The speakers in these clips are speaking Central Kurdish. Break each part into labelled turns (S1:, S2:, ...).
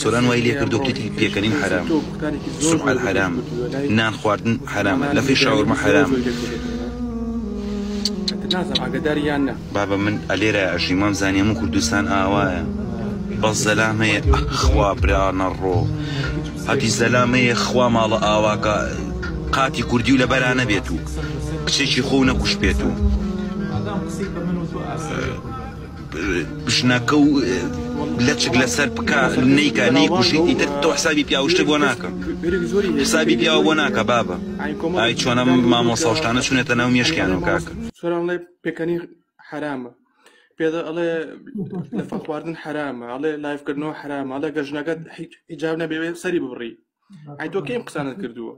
S1: سۆران وای لێ کردووە کتێتی پێکەنین حەرامە سومعەت حەرامە نان خواردن حەرامە لەفەی شاورما حەرامە بابە من ئەلێرە ئەژیم وام زانی هەموو کوردستان ئاوایە بەس زەلام هەیە خوا برا نەڕۆ هەتی زەلام هەیە خوا ماڵە ئاواکە قاتی کوردی و لەبەرا نەبێت و کچێکی خۆ نەکوش بێت و ژنەکە و لەچک لەسەر بکا نەیکا نەیکوژی ئیتر تۆ حسابی پیاو شتێک بۆ ناکە حسابی پیاو بۆ ناکە بابە ئای چۆنە مامۆستا و شتانە چونێتە ناو مێشکیانەوە کاکە.
S2: سۆران ئەڵێ پێکەنی حەرامە پێدە ئەڵێ لەفە خواردن حەرامە ئەڵێ لایڤ کردنەوە حەرامە ئەڵێ گەر ژنەکەت حیجاب نەبێ سەری ببڕی ئەی تۆ کەیم قسانت کردووە؟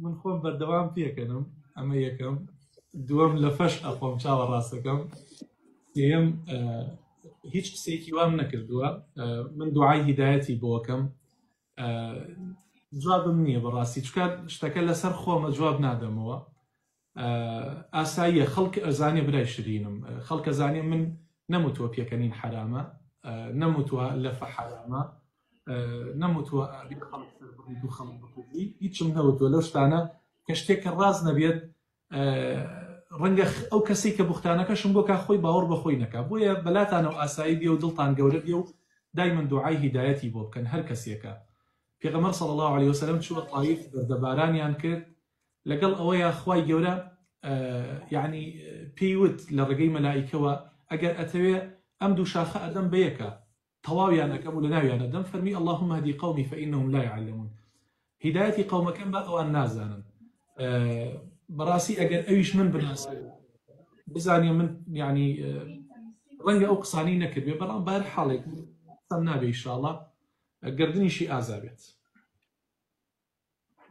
S3: من خۆم بەردەوام پێکەنم ئەمە یەکەم دووەم لە فەش ئەخۆم چاوە ڕاستەکەم سێیەم هیچ قسەیەکی وام نەکردووە من دوعای هیدایەتی بۆکەم جوابم نییە بەڕاستی چکە شتەکە لەسەر خۆمە جواب نادەمەوە ئاساییە خەڵک ئەزانێ برای شرینم خەڵکە زانێ من نەموتووە پێکەنین حرامە نەموتووە لەفە حرامە نەموتووە ئەبێ خەڵک سەربڕیت و خەڵک بکوژی هیچم نەوتووە لەو شتانە کە شتێک کە ڕاست نەبێت ڕەنگە ئەو کەسەی کە بوختانەکەشم بۆ کا خۆی باوەڕ بە خۆی نەکا بۆیە بەلاتانەوە ئاسایی بێ و دڵتان گەورە بێ و دایمەن دوعای هیدایەتی بۆ بکەن هەر کەسێکە پێغەمبەر صلی الله علیه وسلم چووە تایف بەردەبارانیان کرد لەگەڵ ئەوەیا خوای گەورە یعنی پێی وت لە ڕێگەی مەلائیکەوە ئەگەر ئەتەوێ ئەم دوو شاخە ئەدەم بەیەکە تەواویان ئەکەم و لەناویان ئەدەم فەرمی اللهم اهدی قومی فانهم لا یعلمون هیدایەتی قەومەکەم بە ئەوان نازانن بەڕاستی ئەگەر ئەویش من بناسێ بزانێ من یعنی ڕەنگە ئەو قسانی نەکردێ بەڵام بار حاڵێک قسەم نابێ ئیشاڵە گردنیشی ئازا بێت.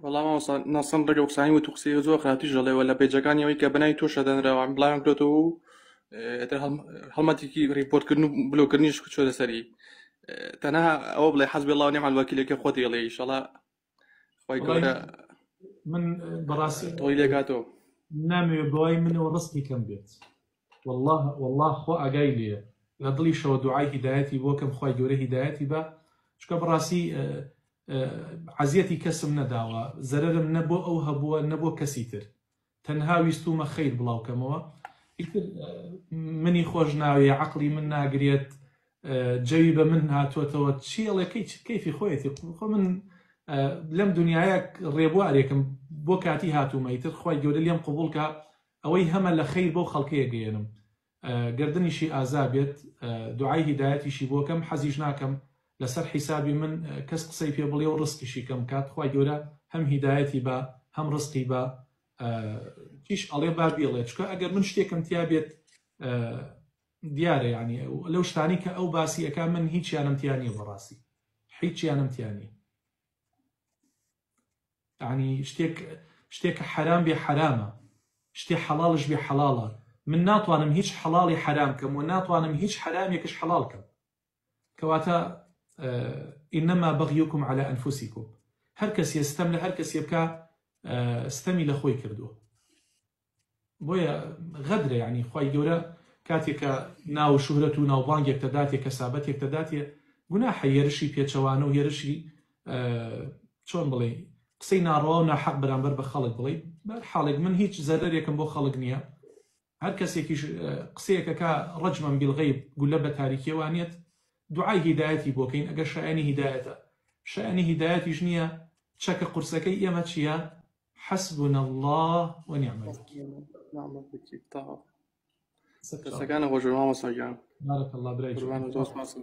S2: وەڵا مامۆستا ناسم ڕێگە قسانی وت و قسەی زۆر خراپتیش دەڵێ وە لە پەیجەکانی ئەوەی کە بەناوی تۆشە دەنراوە بڵاویان کردۆتەوە و ئیتر هەڵمەتێکی ڕیپۆرتکردن و بلۆکردنیش چۆتە سەری تەنها ئەوە بڵێ حەسبی الله ونعم الوکیل کە خۆت ئێڵێ ئیشەڵا خوای گەورە
S3: من بەڕاستی
S2: تۆی لێکاتەوە
S3: نامەوێ بەوای منەوە ڕسقی کەم بێت والله والله خوا ئاگای لێیە لە دڵیشەوە دوعای هیدایەتی بۆ کەم خوای گەورە هیدایەتی با چونکە بەڕاستی عەزیەتی کەسم نەداوە زەرەرم نە بۆ ئەو هەبووە نە بۆ کەسی تر تەنها ویستومە خەیر بڵاو کەمەوە ئیتر منی خۆش ناوێ عەقڵی من ناگرێت جەوی بە من هاتووەتەوە چی ئەڵێ کەی کەیفی خۆیەتی خۆ من لەم دنیاە ڕێبوارێکم بۆ کاتی هاتوومە ئیتر خوای گەورە لێم قبوڵ کە ئەوەی هەمە لە خەیر بەو خەڵکەیە گەیەنم گەردنیشی ئازا بێت دوعای هیدایەتیشی بۆ کەم حەزیش ناکەم لەسەر حیسابی من کەس قسەی پێ بڵێ و ڕزقیشی کەم کات خوای گەورە هەم هیدایەتی با هەم ڕزقی با چیش ئەڵێ با بیڵێ چونکە ئەگەر من شتێکم تیا بێت دیارە یعنی لەو شتانی کە ئەو باسی ئەکا من هیچیانم تیا نییە بەڕاستی هیچیانم تیا نییە یعنی شتێک شتێک کە حەرام بێ حەرامە شتێ حەڵاڵش بێ حەڵاڵە من ناتوانم هیچ حەڵاڵی حەرام کەم و ناتوانم هیچ حەرامێکش حەڵاڵ کەم کەواتە ئینما بەغیوکم علی ئەنفسیکم هەر کەسێ ستەم لە هەر کەسێ بکا ستەمی لە خۆی کردووە بۆیە غەدرە یعنی خوای گەورە کاتێک کە ناو و شوهرەت و ناوبانگێک تەداتێ کەسابەتێک تەداتێ گوناحە هێرشی پێچەوانە و هێرشی چۆن بڵێ قسەی ناڕەوا و ناحەق بەرامبەر بە خەڵک بڵێ بەر حاڵێک من هیچ زەرەرێکم بۆ خەڵک نییە هەر کەسێکیش قسەیەکەکە ڕەجمەن بیلغەیب گولە بە تاریکیەوە نیت دوعای هیدایەتی بۆکەین ئەگەر شایانی هیدایەتە شایانی هیدایەتیش نییە چەکە قورسەکەی ئێمە چییە حسبنا اللە ونعم الوکیل.
S2: نعم الوکیل تەواو. دەستەکانە خۆش بێ مامۆستا گیان.
S3: بارک اللە برای
S2: قوربانت زۆر سپاست.